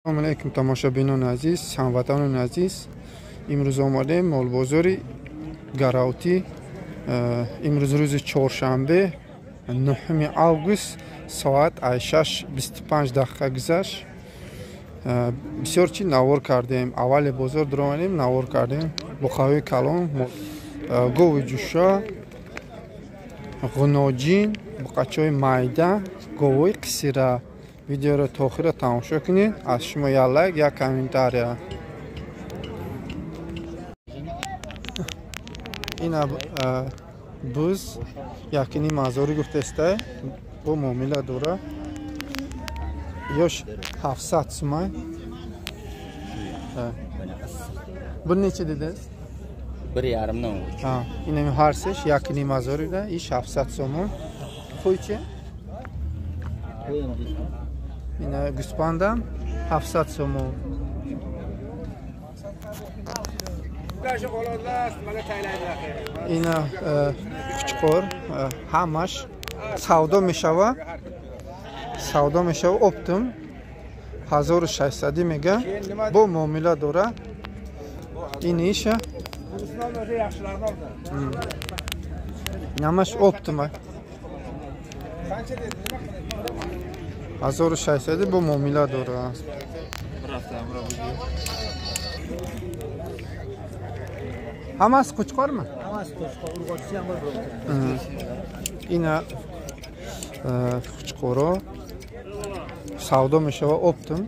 Салом алейкум тамошобинони азиз, ҳамватанони азиз. Имрӯз омадем молбозори Гараутӣ. Имрӯз рӯзи чоршанбе, 9 август, соат 6:25 дақиқа гузашт. Бисёр чи навор кардем. Аввали бозор дуромадем, навор кардем. Буқаҳои калон, гови ҷӯша, ғуноҷин, буқачаҳои майда, говҳои қисира. Видеоро то охира тамошо кунед. Аз шумо як лайк, як комментария. Ина буз якини мазори гуфтестай, бо муомила дора. Ёш 700 сумай. Бу нечи дидест? Bir yarımdan. Инами ҳар сеш якини мазори да, иш 700 сомон. Хуй чи? Ина гӯспандам 700 сомон. Ина кучқор ҳамаш савдо мешава. Савдо мешава оптом 1600 мега бо муомила дора. Ин иша намаш оптом 1600 бо муомила дора. Ҳамас қучқорми? Ҳамас қучқор, урғочisi ham bor. Ина қучқоро савдо мешава оптом.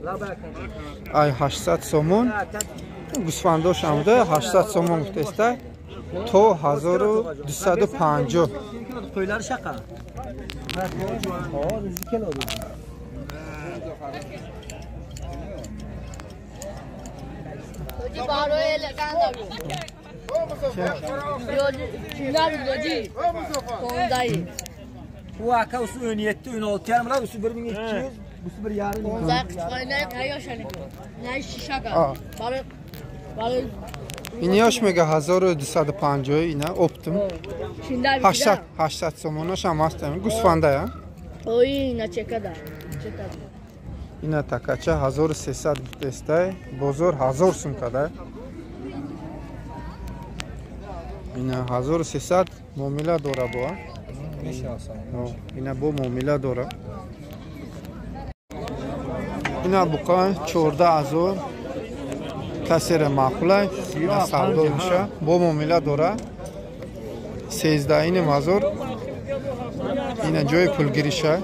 Ай 800 сомон. Гӯсфандош амда 800 сомон гуфтеста то 1250. Qo'ylari shaqa. Bu aka usu 17, 16 yarım, usu 1200, usu 1 yarım. Ин ёш мега 1250 ина оптом. 800 сомонаш ҳам аст. Гӯсфанда я? Ой, ина чекада. Чекада. Ина такача 1300 гуфтестай, бозор 1000 сум када. Ина 1300 муомила дора бо. Ина бо муомила дора. Ина буқа 14000 касера маъқулай, савдо меша, бо муомила дора. 13500 ина ҷои пулгириша.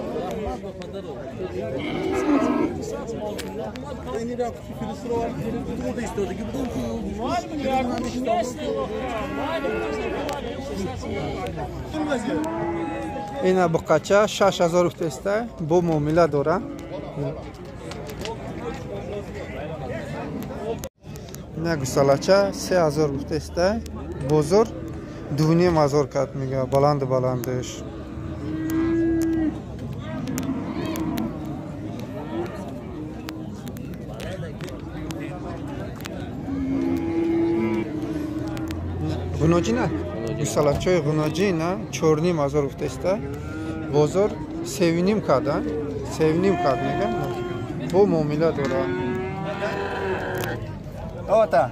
Ина буқача 6000 гуфтеста, бо муомила дора. Ина гусалача 3000 гуфтеста, бозор 2500 кат мега, баланд баландаш. Ғуноҷина? Гусалачаи ғуноҷина 4500 гуфтеста, бозор 3,5 када, 3,5 кад мега, бо муомила дора. Ота.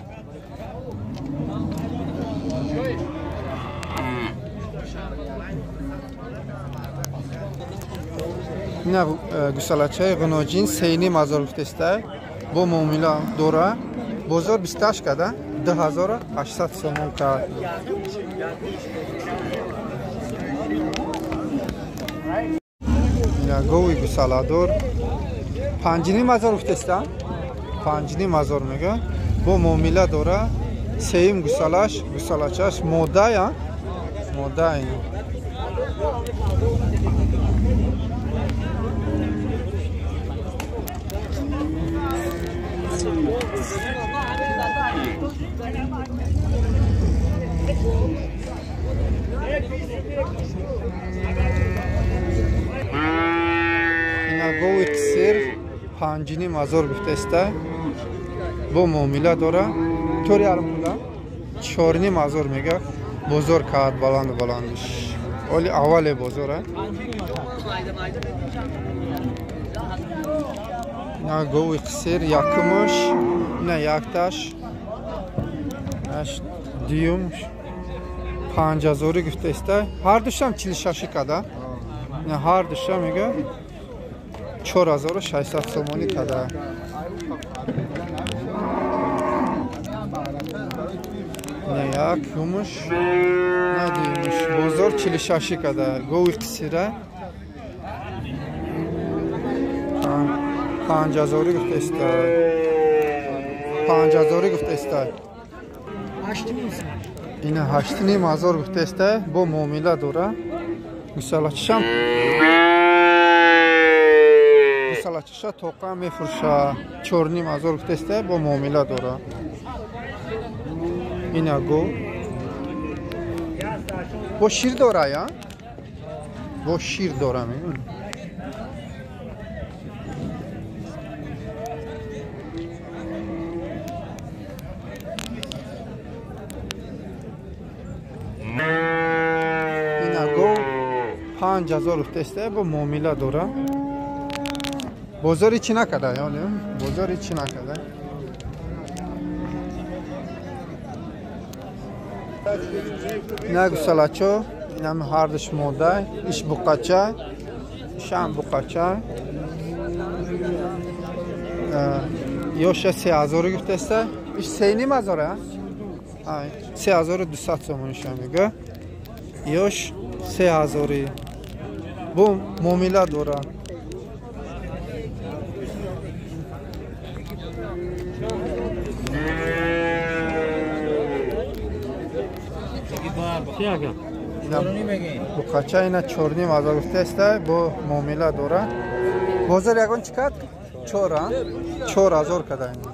Ина гусалачаи ғуноҷин 3500 гуфтеста, бо муомила дора, бозор 28 када, 2800 сомон кад. Ина гови гусаладор 5500 гуфтеста, 5500 мега, бо муомила дора. Сеюм гусалаш, гусалачаш мода, мода ина. Ина гови қисир 5500 гуфтеста, бо муомила дора. Тори армула 4500 мега, бозор кад баланд баландиш. Оли аввале бозора. На гови қисир якумаш, на якташ, аш дуюм 5000 гуфтаиста. Ҳар душам 46 када. На ҳар душам мега 4600 сомонӣ када. На якумаш, на дуюмаш. Бозор 46 када. Гови қисира 5000 гуфтаиста. 5000 гуфтаиста. 8,5. Ина 8,5 гуфтаиста, бо муомила дора. Гусалачишам гусалачиша тоқа мефурша. 4,5 гуфтаиста, бо муомила дора. Ина го. Бо шир дора я? Бо шир дора мегӯ. 5000 гуфтаиста, бо муомила дора. Бозори чӣ накарда, ёне? Бозори чӣ накарда? Ина гусалачо, инам ҳардуш мода, иш буқача, ишам буқача. Ёша 3000 гуфтаиста, иш 3,5, а? 3200 сомон иша мега. Ёш 3000. Бо муомила дора. Буқача ина 4,5 гуфтаиста, бо муомила дора. Бозор ягон чӣ кард? 4, 4000 када ина.